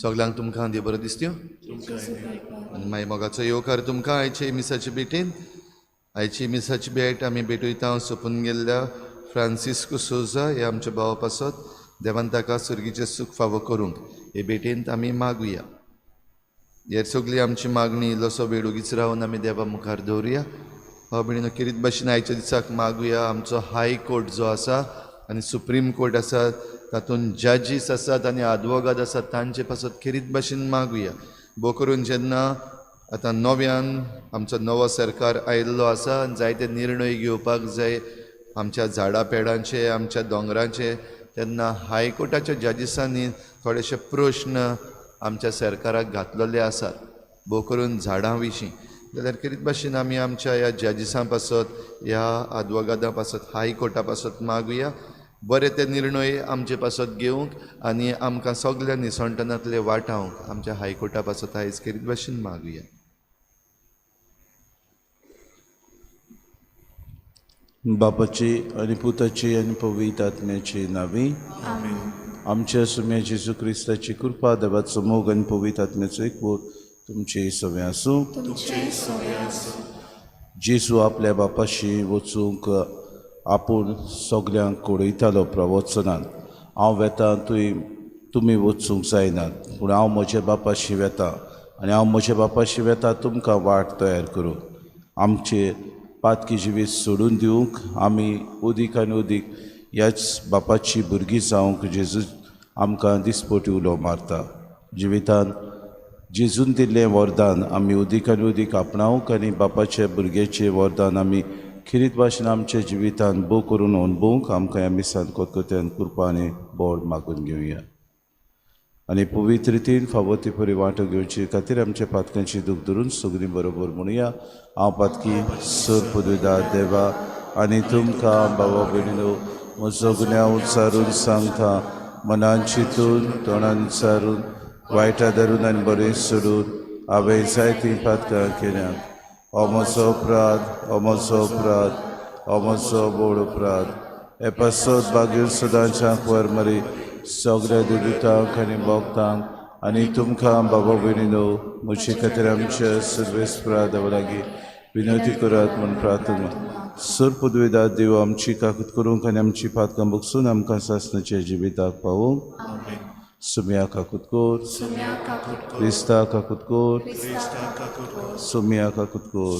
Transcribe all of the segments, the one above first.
सगल्यांक तुमकां देव बरें दिसत्यो आनी मागीर मोगाचो येवकार तुमकां आयचे मिसाचे भेटेन. आयची मिसाची भेट आमी भेटयता सोंपून गेल्ल्या फ्रांसिस्को सोजा हे आमच्या भावा पासत देवान ताका सुर्गीचें सूख फावो करूंक हे भेटेंत आमी मागुया. हेर सगळी आमची मागणी इल्लोसो वेळ उगीच रावन आमी देवा मुखार दवरुया. भाव भयणीनो खेरीत भाशेन आयच्या दिसाक मागुया आमचो हाय कोर्ट जो आसा आनी सुप्रीम कोर्ट आसा तातूंत जजीस आसात आनी आदवोगाद आसात तांचे पासत खेरीत भाशेन मागुया. भोव करून जेन्ना आतां नव्यान आमचो नवो सरकार आयिल्लो आसा आनी जायते निर्णय घेवपाक जाय आमच्या झाडां पेडांचे आमच्या दोंगरांचे तेन्ना हायकोर्टाच्या जजीसांनी थोडेशे प्रश्न आमच्या सरकाराक घातलेले आसात भोव करून झाडां विशीं. जाल्यार खेरीत भाशेन आमी आमच्या ह्या जजीसां पासत ह्या आदवोगादां पासत हायकोर्टा पासत मागुया बरे ते निर्णय आमचे पासत घेवंक आनी आमकां सगल्या निसणटनांतले वाटावंक आमच्या हायकोर्टा पासत आयज खेरीत भाशेन मागुया. बापाची आनी पुताची आनी पवित्र आत्म्याची नांवी आमच्या सुम्या जेजू क्रिस्ताची कृपा देवाचो मोग आनी पवित्र आत्म्याचो एकवट तुमचे सगळें आसूं. जेजू आपल्या बापाशी वचूंक आपूण सगल्यांक कळयतालो प्रवचनान, हांव वेता तुमी वचूंक जायनात, पूण हांव म्हज्या बापाशी वेता आनी हांव म्हज्या बापाशी वेता तुमकां वाट तयार करूंक. आमचे पातकी जिवीत सोडून दिवंक आमी उदीक आनी उदीक ह्याच बापाची भुरगीं जावंक जेजू आमकां दिसपटी उलो मारता. जिवितान जेजून दिल्लें वरदान आमी उदीक आनी उदीक आपणावंक आनी बापाच्या भुरग्याचें वरदान आमी खेरीत भाशेन आमच्या जिवितान भोव करून अणभवूंक आमकां ह्या मिसान कोतकोत्यान कृपा आनी बोड मागून घेवया. आनी पवित्र रितीन फावो ती परी वांटो घेवचे खातीर आमच्या पातकांची दूख धरून सगळीं बरोबर म्हणुया. हांव पातकी सर पुदुदा देवा आनी तुमकां बाबा भयणीनो म्हजो गुन्यांव उच्चारून सांगता, मनान चिंतून तोंडान उच्चारून वायटा धरून आनी बरें सोडून हांवें जायतीं पातकां केल्यात. हो म्हजो अपराध, हो म्हजो अपराध, हो म्हजो व्हड अपराध. हे पासत बागीर सदांच्या वर मरी सगळ्या दुदितांक आनी भोगतांक आनी तुमकां बाबा भयणीनो म्हजे खातीर आमच्या सर्वेस्परा देवा लागीं विनवती करात म्हूण प्रार्थना. सर पदवेदार देव आमची काकूत करूंक आनी आमची पातकां बगसून आमकां सासणाच्या जिविताक पावोवंक. सुम्या काकूत कोर, क्रिस्ता काकूत कोर, सुम्या काकूत कोर.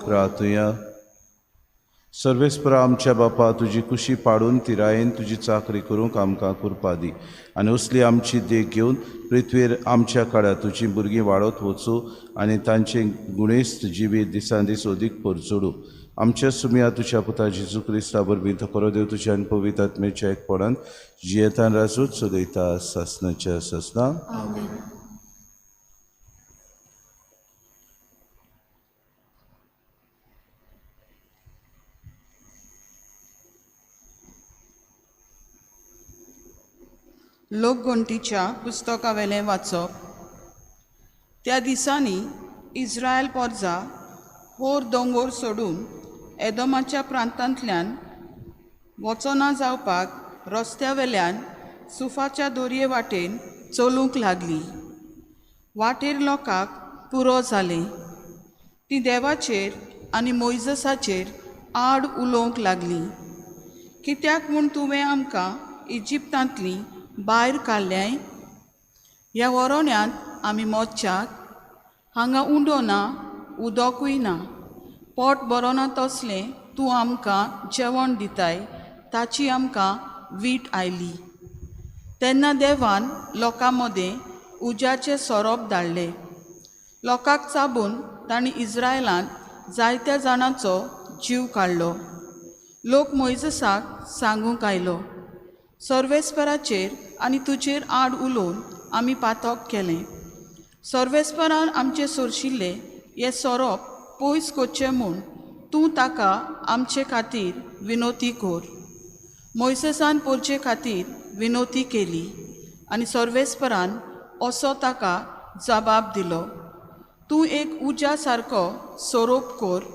प्रार्थुया. सर्वेस्परा आमच्या बापा तुजी कुशी पाडून तिरायेन तुजी चाकरी करूंक आमकां कृपा दी आनी असली आमची देख घेवन पृथ्वीर आमच्या काळार तुजी भुरगीं वाडत वचूं आनी तांचें गुणेस्त जिवीत दिसान दीस अदीक परचडूं. आमच्या सुमया तुज्या पुता जेजू क्रिस्ता वरवीं तो खरो देव तुज्या आनी पवित्र आत्म्याच्या एकपणान जियेतान राजूच चलयता सासणाच्या सासणां. लोकगणतीच्या पुस्तकावेलें वाचप. त्या दिसांनी इस्रायल पोरजा होर दोंगोर सोडून एदोमाच्या प्रांतांतल्यान वचना जावपाक रस्त्या वेल्यान सुफाच्या दोरये वाटेन चलूंक लागली. वाटेर लोकांक पुरो जालें. तीं देवाचेर आनी मोयजसाचेर आड उलोवंक लागलीं. कित्याक म्हूण तुवें आमकां इजिप्तांतलीं भायर काडल्याय? ह्या वरोण्यांत आमी मोदच्याक हांगा उंडो ना, उदकूय ना. पोट बरो ना तसलें तूं आमकां जेवण दिताय, ताची आमकां वीट आयली. तेन्ना देवान लोकां मदें उज्याचे सोरोप धाडले. लोकांक चाबून तांणी इस्रायलांत जायत्या जाणांचो जीव काडलो. लोक मोयजेसाक सांगूंक आयलो, सर्वेस्पराचेर आनी तुजेर आड उलोवन आमी पातक केलें. सर्वेस्परान आमचे सोरशिल्ले हे सोरोप पयस करचे म्हूण तूं ताका आमचे खातीर विनोती कर. मोयसेसान पोरचे खातीर विनोती केली आनी सर्वेस्परान असो ताका जबाब दिलो, तूं एक उज्या सारको सोरोप कर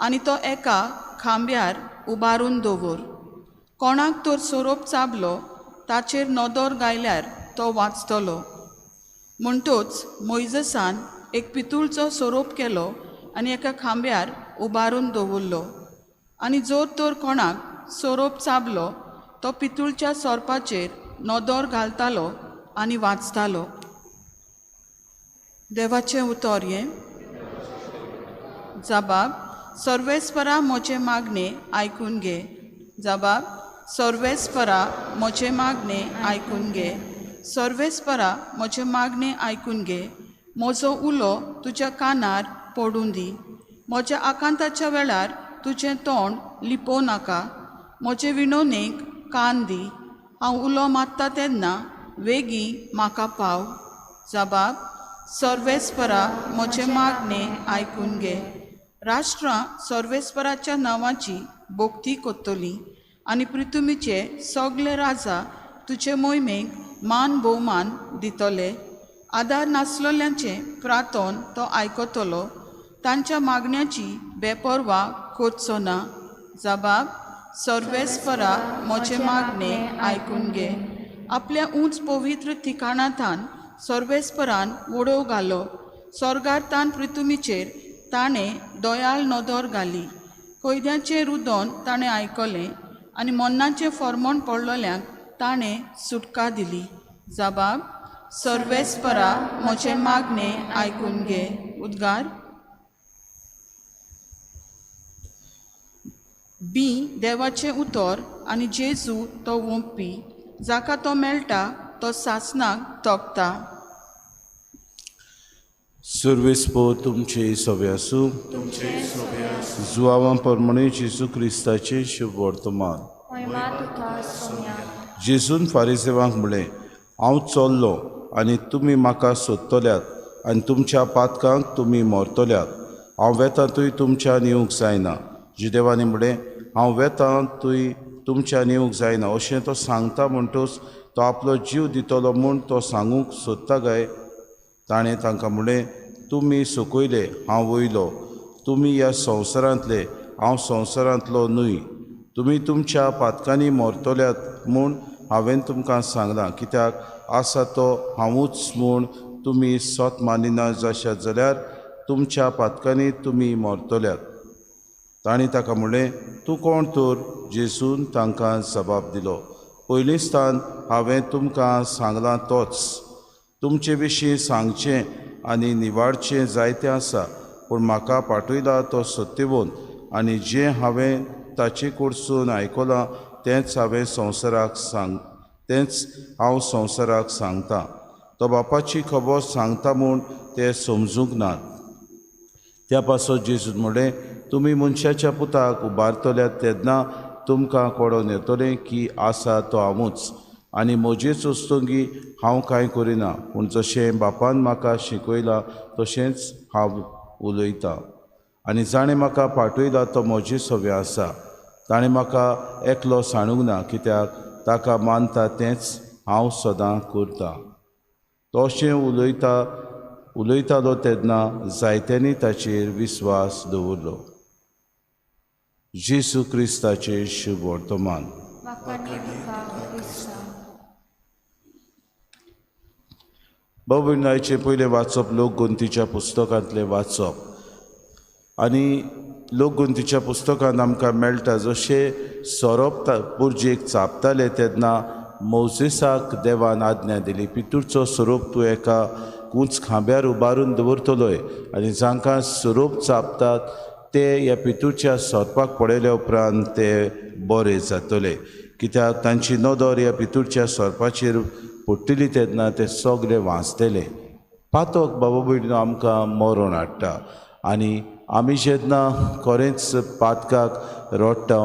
आनी तो एका खांब्यार उबारून दवर. कोणाक तर सोरोप चाबलो ताचेर नदर घायल्यार तो वाचतलो. म्हणटच मोयजेसान एक पितूळचो सोरोप केलो आनी एका खांब्यार उबारून दवरलो. आनी जर तर कोणाक सोरोप चाबलो तो पितूळच्या सोरपाचेर नदर घालतालो आनी वाचतालो. देवाचें उतर हें. जबाब, सर्वेस्परा म्हजें मागणें आयकून घे. जबाब, सर्वेस्परा म्हजें मागणें आयकून घे. सर्वेस्परा म्हजें मागणें आयकून घे. म्हजो उलो तुज्या कानार पडूं दी. म्हज्या आकांताच्या वेळार तुजें तोंड लिपोवं नाका. म्हजे विनवणेक कान दी. हांव उलो मारता तेन्ना वेगीं म्हाका पाव. जबाब, सर्वेस्परा म्हजें मागणें आयकून घे. राष्ट्रां सर्वेस्पराच्या नांवाची भक्ती करतलीं आनी पृथ्वीचे सगळे राजा तुजे मोहिमेक मान भोवमान दितले. आदार नासलेल्यांचें प्रार्थन तो आयकतलो, तांच्या मागण्याची बेपर्वा करचो ना. जबाब, सर्वेस्परा म्हजें मागणें आयकून घे. आपल्या उंच पवित्र ठिकाणांतान सर्वेस्परान वडोव घालो. स्वर्गार तान पृथ्वीचेर ताणें दयाळ नदर घाली. कैद्यांचें रुदन ताणें आयकलें आनी मन्नाचें फॉर्मण पडलेल्यांक ताणें सुटका दिली. जबाब, सर्वेस्परा म्हजें मागणें आयकून घे. उद्गार. बी देवाचें उतर आनी जेजू तो वोंपी, जाका तो मेळटा तो सासणाक तोखता. सर्वेस्पर तुमचे सवे आसूं. जुआवां प्रमाणे जेजू क्रिस्ताचें शुभ वर्तमान. जेजून फारिसेवांक म्हणलें, हांव चल्लो आनी तुमी म्हाका सोदतल्यात आनी तुमच्या पातकांक तुमी मरतल्यात. हांव वेता थंय तुमच्यान येवंक जायना. जुदेवांनी म्हणलें, हांव वेता थंय तुमच्यान येवंक जायना अशें तो सांगता म्हणटच तो आपलो जीव दितलो म्हूण तो सांगूंक सोदता काय? ताणें तांकां म्हणलें, तुमी सकयले, हांव वयलो. तुमी ह्या संवसारांतले, हांव संवसारांतलो न्हय. तुमी तुमच्या पातकांनी मरतल्यात म्हूण हांवें तुमकां सांगलां. कित्याक आसा तो हांवूच म्हूण तुमी सत मानिना जाशात जाल्यार तुमच्या पातकांनी तुमी मरतल्यात. तांणी ताका म्हणलें, तूं कोण तर? जेजून तांकां जबाब दिलो, पयलींच तान हांवें तुमकां सांगलां तोच. तुमचे विशीं सांगचें आनी निवाडचें जायतें आसा, पूण म्हाका पाठयला तो सत्यवंत आनी जें हांवें ताचे कडसून आयकलां तेंच हांवें संवसाराक सांग तेंच हांव संवसाराक सांगतां. तो बापाची खबर सांगता म्हूण ते समजूंक नात. त्या पासत जेजून म्हणलें, तुमी मनशाच्या पुताक उबारतल्यात तेन्ना तुमकां कळोन येतलें की आसा तो हांवूच आनी म्हजेच वस्तुंगी हांव कांय करिना, पूण जशें बापान म्हाका शिकयलां तशेंच हांव उलयतां. आनी जाणें म्हाका पाठयला तो म्हजे सवे आसा. ताणें म्हाका एकलो सांडूंक ना, कित्याक ताका मानता तेंच हांव सदां करतां. तो अशें उलयतालो तेन्ना जायत्यांनी ताचेर विस्वास दवरलो. जेजू क्रिस्ताचें शुभ वर्तमान. भाव भयणांचें पयलें वाचप लोकगंतीच्या पुस्तकांतलें वाचप आनी लोकगंतीच्या पुस्तकांत आमकां मेळटा, जशें सोरोप पुर्जेक चापताले तेन्ना मोजेसाक देवान आज्ञा दिली, पितूळचो सोरोप तूं एका उंच खांब्यार उबारून दवरतलोय आनी जांकां सोरोप चापतात ते ह्या पितूळच्या सोरपाक पळयल्या उपरांत ते बरे जातले, कित्याक तांची नदर ह्या पितूळच्या सोरपाचेर पडटली तेन्ना ते सगळे वांचतले। पातक बाबा भयणीनो आमकां मरण हाडटा आनी आमी जेन्ना खरेंच पातकाक रडटा,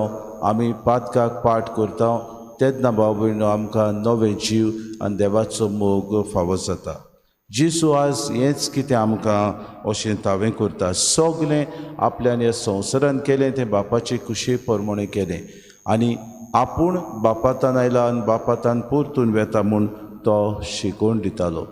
आमी पातकाक पाठ करता तेन्ना बाबा भयणीनो आमकां नवे जीव आनी देवाचो मोग फावो जाता। जेजू आज हेंच कितें आमकां अशें तावें करता, सगळें आपल्यान ह्या संवसारान केलें तें बापाचे कुशे प्रमाणें केलें आनी आपूण बापातान आयला आनी बापातान परतून वेता म्हूण तो शिकोवन दितालो।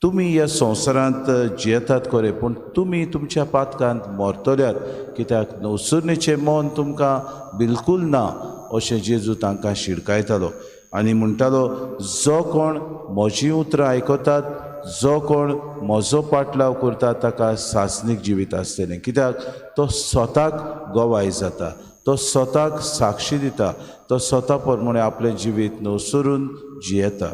तुमी ह्या संवसारांत जियेतात खरें, पूण तुमी तुमच्या पातकांत मरतल्यात, कित्याक नवसरणेचें मन तुमकां बिलकूल ना अशें जेजू तांकां शिडकायतालो आनी म्हणटालो, जो कोण म्हजीं उतरां आयकतात, जो कोण म्हजो पाटलाव करता ताका सासणीक जिवीत आसतलें, कित्याक तो स्वताक गवाय जाता, तो स्वताक साक्षी दिता, तो स्वता प्रमाणे आपलें जिवीत नवसरून जियेता।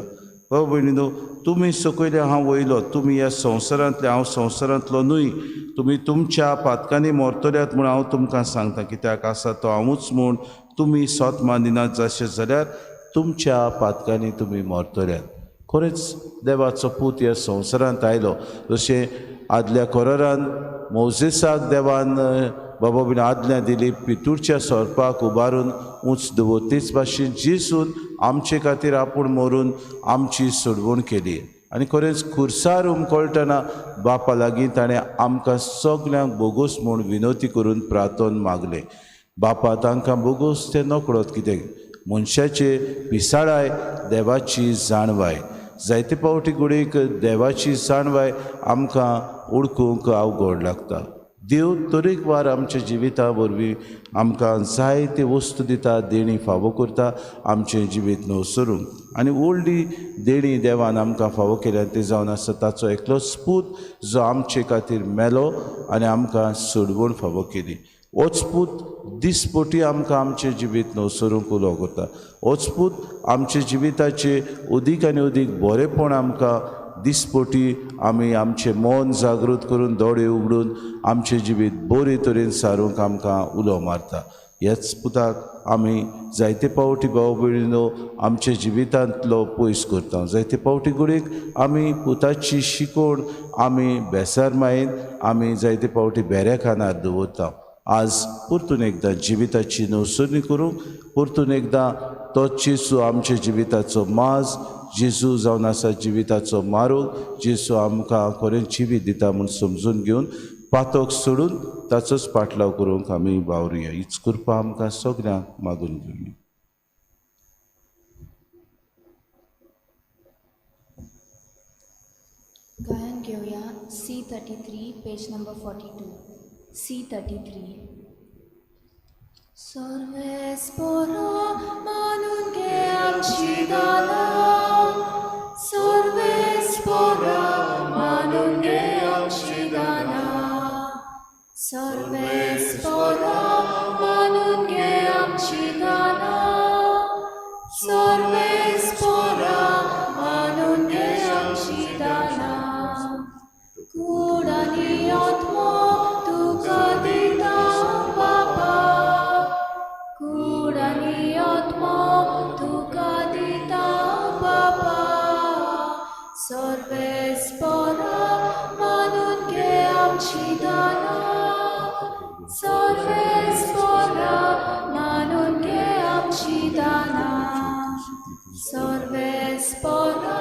बाबा भयणीनो, तुमी सकयले हांव वयलो, तुमी ह्या संवसारांतले हांव संवसारांतलो न्हय, तुमी तुमच्या पातकांनी मरतल्यात म्हूण हांव तुमकां सांगता, कित्याक आसा तो हांवूच म्हूण तुमी स्वत मानिनात जाशें जाल्यार तुमच्या पातकांनी तुमी मरतल्यात। खरेंच देवाचो पूत ह्या संवसारांत आयलो, जशें आदल्या कोरारान मोजेसाक देवान बाबा बीन आज्ञा दिली पितूळच्या सोरपाक उबारून उंच दवर, तेच भाशेन जेजून आमचे खातीर आपूण मरून आमची सोडवण केली आनी खरेंच खुर्सार उमकळटना बापा लागीं ताणें आमकां सगल्यांक बोगोस म्हूण विनवती करून प्रार्थन मागलें। बापा तांकां बोगोस ते नकळत कितें मनशाचे पिसाळाय देवाची जाणवाय, जायते फावटी घडयेक देवाची जाणवाय आमकां ओळखूंक अवघड लागता। देव तरेकवार आमच्या जिविता वरवीं आमकां जायते वस्तू दिता, देणी फावो करता आमचें जिवीत नवसरूंक आनी व्हडली देणी देवान आमकां फावो केल्या ती जावन आसा ताचो एकलोच पूत जो आमचे खातीर मेलो आनी आमकां सोडवण फावो केली। होच पूत दिसपटी आमकां आमचें जिवीत नवसरूंक उलो करता, होच पूत आमच्या जिविताचें अदीक आनी अदीक बरेंपण आमकां दिसपटी आमी आमचें मन जागृत करून दोळे उगडून आमचें जिवीत बरे तरेन सारूंक आमकां उलो मारता। ह्याच पुताक आमी जायते फावटी भाव भयणीनो आमच्या जिवितांतलो पयस करता, जायते फावटी घडयेक आमी पुताची शिकोवण आमी बेसार मायेन आमी जायते फावटी बेऱ्या खानार दवरता। आज परतून एकदां जिविताची नवसरणी करूंक, परतून एकदां तो जेजू आमच्या जिविताचो माज, जेजू जावन आसा जिविताचो मारोग, जेजू आमकां खरें जिवीत दिता म्हूण समजून घेवन पातक सोडून ताचोच पाटलाव करूंक आमी वावरुया। हीच कृपा आमकां सगल्यांक मागून घेवया। गायन घेवया C33 page number 42 C33। सर्वेस्पोरा मानून घे आमची दानां, सर्वेस्पोरा मानून घे आमची दानां, सर्वेस्पोरा मानून घे आमची दानां, सर्वेस्पोरा मानून घे आमची दानां। कूड आनी आत्मो तुका दिता बापा, कूड आनी आत्मो तुका दिता बापा, सर्वेस्पोरा मानून घे आमची दानां, सर्वेस्पोरा मानून घे आमची दानां, सर्वेस्पोरा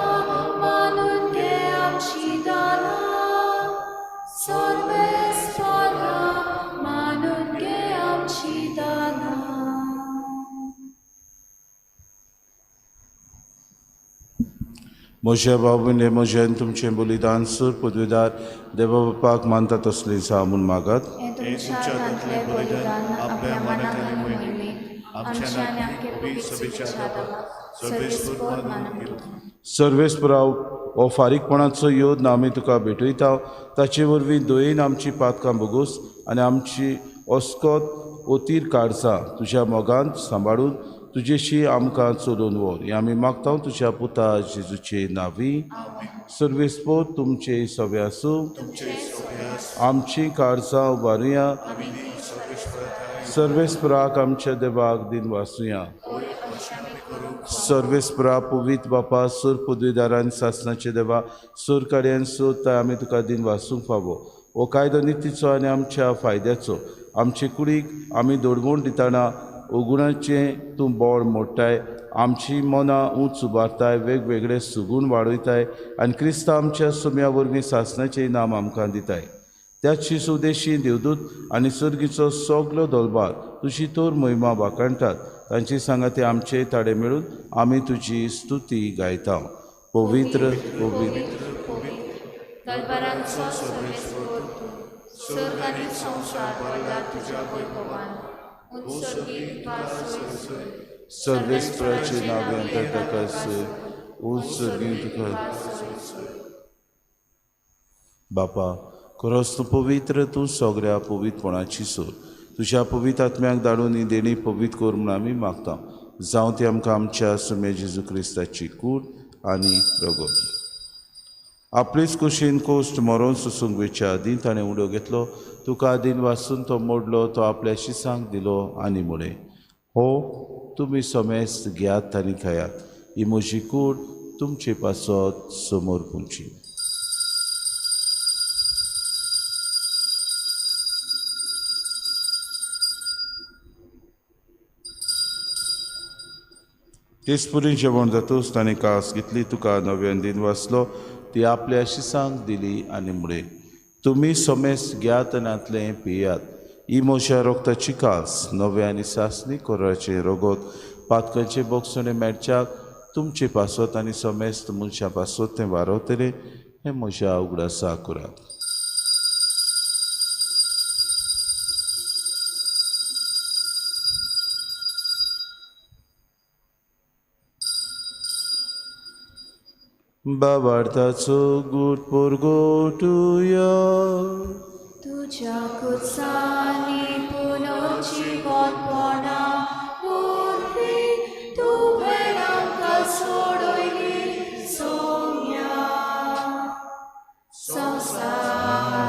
मानून घे आमची दानां, सर्वेस्पोरा मानून घे आमची दानां। म्हज्या बाबूने म्हजें तुमचें बलिदान सूर पदवीदार देवा बापाक मानता तसलें जावं म्हूण मागात। हें तुमच्या हातांतलें बलिदान आपल्या मनाक आनी मोहिमेक आमच्या आनी आख्खे पवित्र सभेच्या देवाक सर्वेस्पोर मानून घेवं। सर्वेस्परा हो फारीकपणाचो योद्न आमी तुका भेटयता, ताचे वरवीं दयेन आमची पातकां भोगोस आनी आमची अस्कोत ओतीर काळजां तुज्या मोगान सांबाळून तुजेशी आमकां चलोवन व्हर. हें आमी मागता तुज्या पुता जेजूचे नांवी. सर्वेस्पोर तुमचे सवे आसूं. आमची काळजां उबारुया. सर्वेस्पराक आमच्या देवाक दिन वासुया. सर्वेस्परा पवित्र बापा सूर पदवीदारान सासनाचे देवा सूर कार्यान सोदताय आमी तुका दिन वासूंक फावो. हो कायदो नितीचो आनी आमच्या फायद्याचो. आमचे कुडीक आमी दोडगूण दितना उगुणाचें तूं बोळ मोडटाय, आमची मनां उंच उबारताय, वेगवेगळे सुगूण वाडयताय आनी क्रिस्तांव आमच्या सुम्या वरवीं सासनाचें इनाम आमकां दिताय. त्याच सुदेशी देवदूत आनी सर्गीचो सगलो दलबार तुजी तोर महिमा वाखाणटात. तांची सांगाती आमचे ताडे मेळून आमी तुजी स्तुती गायता. पवित्र पवित्र दलबारांचो सर्वेस्पोर तूं, सर्ग आनी संवसार भरला तुज्या वैभवान. उंच सर्गीक तुका सोय सोय. सर्वेस्पराचे नांवान ताका सोय. उंच सर्गीक तुका सोय सोय. बापा खरोच तूं पवित्र, तूं सगळ्या पवित्रपणाची सोर. तुज्या पवित्र आत्म्याक धाडून ही देणी पवित्र कर म्हूण आमी मागता. जावं ती आमकां आमच्या सुमे जेजू क्रिस्ताची कूड आनी रगत. आपलेच कुशीन कोश्ट मरोन सोसूंक वेच्या आदीं ताणें उडो घेतलो, तुका आदीन वासून तो मोडलो, तो आपल्या शिसांक दिलो आनी म्हळें, हो तुमी समेस्त घेयात आनी खायात, ही म्हजी कूड तुमचे पासत समोर पुंची. तेच पुरी जेवण जातूच ताणें कास घेतली, तुका नव्यान दिन वाचलो, ती आपल्या शिसांक दिली आनी म्हळें, तुमी समेस्त घेयात आनी पियात, ही म्हज्या रोगताची कास नव्या आनी सासणी कोराचें रगत पातकांचे बोगसणे मेळच्याक तुमचे पासत आनी समेस्त मनशां पासत तें वारवतलें. हें म्हज्या उगडासा करात. बाबार्थाचो गूट परगटुया. तुज्या कुर्सांनी पुनर्जिवंतपणा वरवीं तुवें आमकां सोडयली सोम्या. संवसाराच्या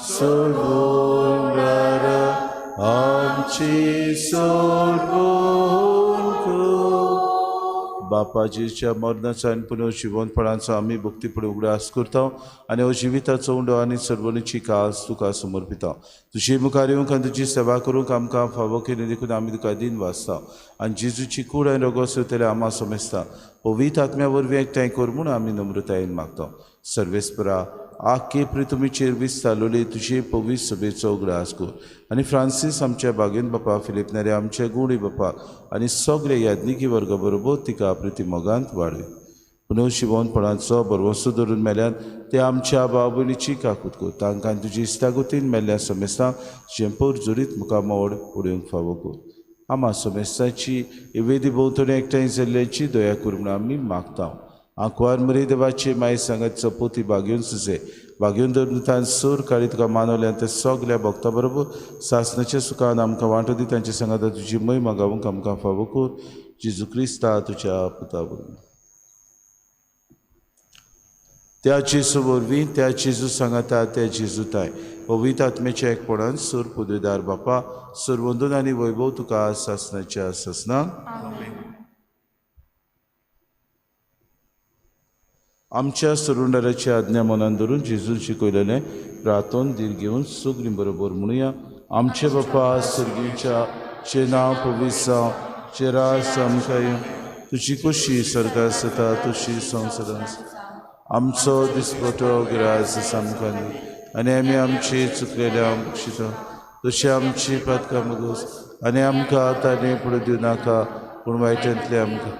सोडवणारा आमची सोडवण कर. बापाजीच्या मरणाचो आनी पुनर्जिवंतपणाचो आमी भक्तीपणी उगडास करता आनी हो जिविताचो उंडो आनी सर्वणीची कास तुका समर्पिता. तुजे मुखार येवंक आनी तुजी सेवा करूंक आमकां फावो केली देखून आमी तुका दिन वाचता आनी जेजूची कूड आनी रगत सोदतले आमा समजता. पवित्र आत्म्या वरवीं एकठांय कर म्हूण आमी नम्रतायेन मागता. सर्वेस्परा आखे प्रितुमीचेर वीज चालवली तुजे पवित्र सभेचो उगडास कर आनी फ्रांसीस आमच्या बागेन बापा, फिलीप नेरे आमच्या गुणी बापा आनी सगळे याज्ञिकी वर्गा बरोबर तिका प्रिती मोगांत वाडय. पुनर्जिवंतपणाचो भरवंसो धरून मेल्यान ते आमच्या भाव भयणीची काकूत कर. तांकां तुजी इश्टागतीन मेल्ल्या समेस्तांक झेंपोर जुरीत मुखामोड उडोवंक फावो कर. आमा समेस्तांची वेदी भोंवतणी एकठांय जाल्ल्याची दया कर म्हूण आमी मागता. आंकवार मरी देवाची माय सांगात चपोती बागेवन सुसे बागेवन धरून सूर काळी तुका मानवल्यान ते सगल्या भक्ता बरोबर सासनाच्या सुखान आमकां वांटो दी. तांचे सांगात तुजी महिमा गावूंक आमकां फावो कर. जेजू क्रिस्ता तुज्या पुता वरवीं. त्या जेजू वरवीं, त्या जेजू सांगाता, त्या जेजू ताय पवित्र आत्म्याच्या एकपणान सूर पदवीदार बापा सरवंदन आनी वैभव तुका सासनाच्या सासनाक. आमच्या सरुंडाराची आज्ञा मनान धरून जेजून शिकयलेलें प्रार्थन धीर घेवन सगळीं बरोबर म्हणुया. आमचे बापा सर्गीच्या चे नांव पवित्र जावं, चे राज आमकां येवं, तुजी कशी सरकार आसता तशी संवसारांत. आमचो दिसपटो ग्रास आमकां दी आनी आमी आमची चुकलेल्या शिता तशी आमची पातकां मगोस आनी आमकां ताणें फुडें दिवं नाका पूण वायटांतलें आमकां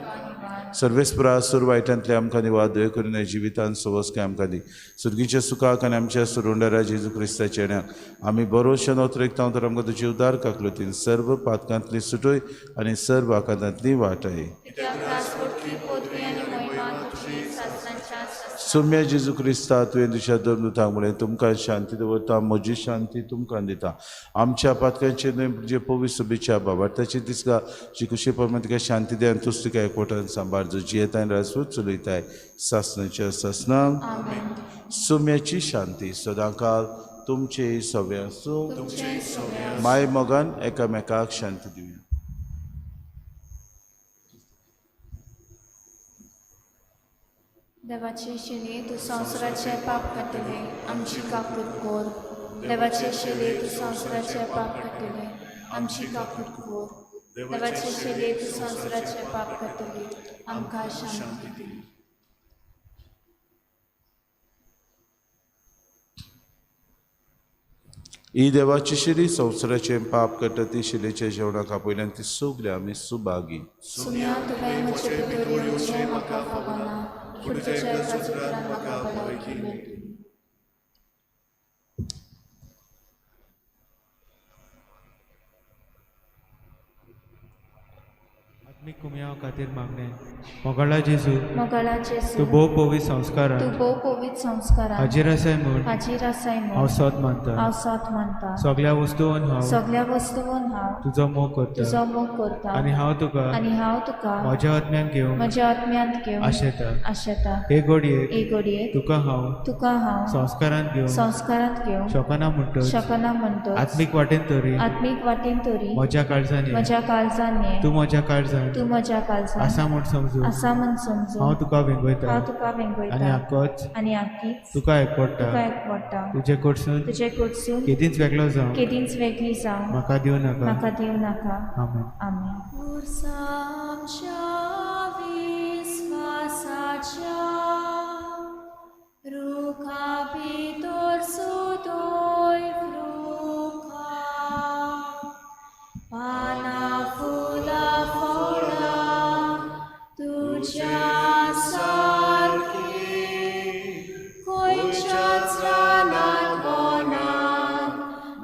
सर्वेस्परा सूर वायटांतले आमकां निवाद दया करून जिवितान सवस्काय आमकां दी. सुर्गीच्या सुखाक आनी आमच्या सुरुंडारा जेजू क्रिस्ताच्या येण्याक आमी बरोवशें नोतरेकता तर आमकां तुजी उदार काकलुतीन सर्व पातकांतली सुटय आनी सर्व आकांतांतली वाटाय. सोम्या जेजू क्रिस्ता तुवें तुज्या धर्मदूतांक म्हणलें तुमकां शांती दवरता म्हजी शांती तुमकां दिता आमच्या पातकांचेर न्हय तुजे पवित्र सभेच्या बाबार्थाची दिसता जी कुशी प्रमाण तुका शांती दी आनी तूच तुका एकवटान सांबाळ जो जियेताय राजपूत चलयताय सासणाच्या सासणां. सोम्याची शांती सदांकाळ तुमचे सवे आसूं. माय मोगान एकामेकाक शांती दिवया. देवाचे शिले तूं संवसाराचे पाप काडटले आमची काकूट कोर. देवाचे शिले तूं संवसाराचे पाप काडटले आमची काकूट कोर. देवाचे शिले तूं संवसाराचे पाप काडटले आमकां शांती दी. ही देवाची शिली संवसाराचे पाप करता ती शिलेच्या जेवणाक आपयल्यान ती सगळी आमी सुभागी. सुम्या तुवें म्हजे भितर येवचें म्हाका फावना पूण तुज्या एका उतरान म्हाका भलायकी मेळटली. आत्मीक कुमयाव खातीर मागणें. मोगाळा जेजू, मोगाळा जेजू, तूं भोव पवित्र संस्कारान, तूं भोव पवित्र संस्कारान हाजीर आसाय म्हूण, हाजीर आसाय म्हूण हांव सोद मानता, हांव सोद मानता. सगळ्या वस्तून हांव, सगळ्या वस्तून हांव तुजो मोग करता, तुजो मोग करता आनी हांव तुका, आनी हांव तुका म्हज्या आत्म्यान घेवन, म्हज्या आत्म्यांत घेवन आशेता, आशेता. हे घडयेक, हे घडयेक तुका हांव, तुका हांव संस्कारांत घेवन, संस्कारांत घेवन शकना म्हणटच, शकना म्हणटच आत्मीक वाटेन तरी, आत्मीक वाटेन तरी म्हज्या काळजान, म्हज्या काळजान ये, तूं म्हज्या काळजान, तूं म्हज्या काळजान आसा म्हूण समजून, आसा म्हूण समजून हांव तुका वेंगयता, हांव तुका वेंगयता आनी आकोच, आनी आकीच तुका एकवडटा, तुका एकवडटा. तुजे कडसून, तुजे कडसून केदींच वेगळो जावं, केदींच वेगळी जावं म्हाका दिवं नाका, म्हाका दिवं नाका. आमेन. आमेन. रुखा भितर सुदोय रुखा पानां फुलां फळां तुज्या सारकी खंयच्याच रानांत वनांत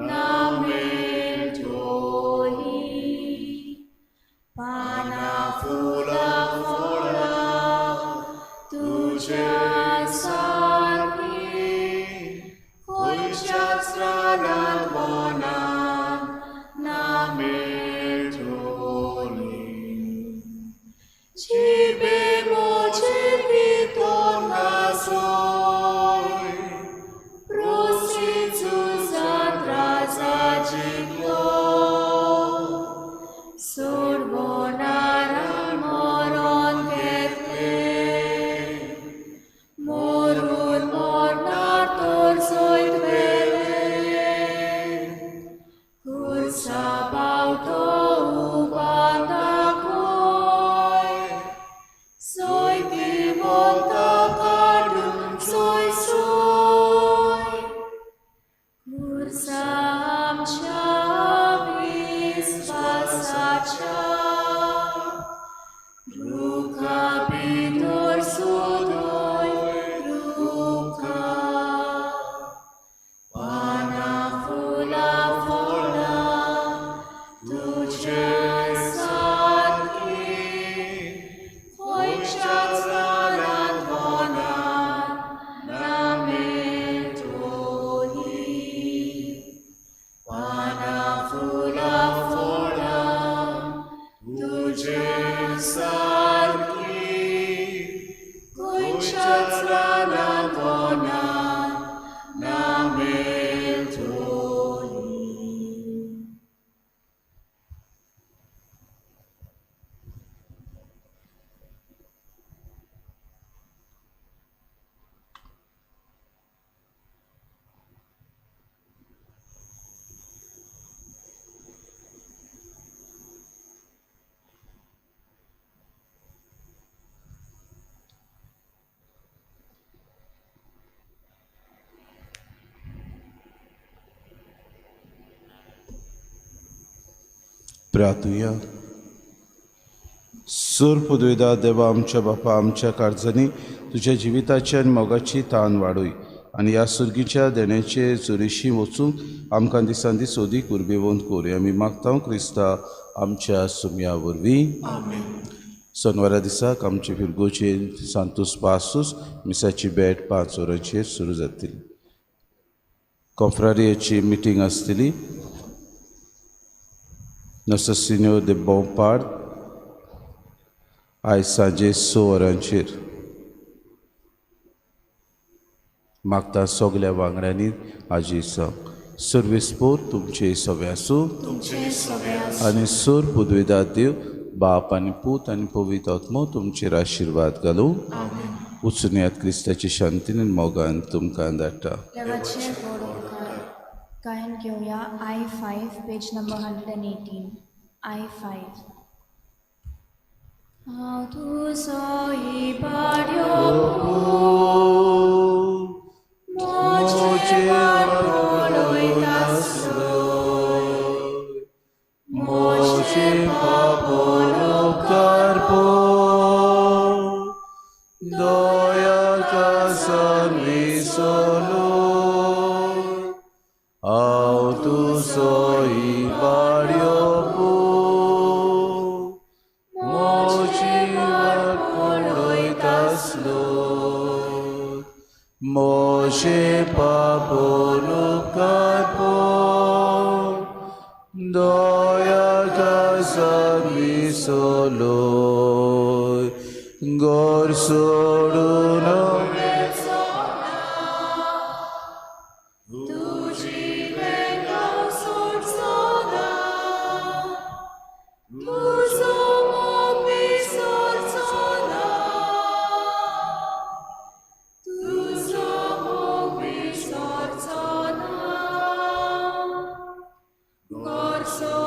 ना मेळटली. पानां फुलां फळां तुज्या सारकी खंयच्याच रानांत वनांत ना मेळटली. जिबे म्हजे भितर नासोय प्रोसी झुजांत राजा जिखलो सोडवणारा मरण घेतलें मरून मरणार तर जैत व्हेलें खुर्सा पावतो उबार दाखय जैतिवंत काडून सोय सोय खुर्सा आमच्या विस्वासाच्या रुखा भितर सुदोय रुखा पानां फुलां फळां तुजे सारकी खंयच्याच रानांत वनांत ना मेळटली. पानां फुलां फळां तुजे सारकी खंयच्याच रानांत वनांत ना मेळटली. प्रार्थुया. सूर पुदविदा देवा आमच्या बापा आमच्या काळजांनी तुज्या जिविताची आनी मोगाची तान वाडय आनी ह्या सुर्गीच्या देण्याचे चोरीशी वचूंक आमकां दिसान दीस अदीक उर्बेवंत करूया. आमी मागता क्रिस्ता आमच्या सुमया वरवीं. सोनवारा दिसाक आमचे फिरगोचेर सांतूस पासूस मिसाची भेट 5 वरांचेर सुरू जातली. कॉफ्रारियाची मिटींग आसतली नॉस्त्र सिन्योर दे बोंपार्ट आयज सांजे 6 वरांचेर. मागता सगल्या वांगड्यांनी आजी सांग सर्वेस्पोर तुमचे सगळे आसूं आनी सोर पुदविदाद देव बाप आनी पूत आनी पवित्र आत्मो तुमचेर आशिर्वाद घालूं. उचुनयात क्रिस्ताची शांतीन आनी मोगान तुमकां धाडटा. गायन घेवया I5 page number 118. I5. हांव तुजो इबाड्यो म्हजें वाट पळयतासलो म्हजें पापोन उपकार दया कासान विसरलो हांव तुजो इबाड्यो म्हजी वाट पळयतासलो म्हजें पापोन उपकार दया कासान विसरलो घर सोडून तुजी वेंगां सोडचो ना तुजो मोग विसरचो ना तुजो मोग विसरचो ना घर सोडून.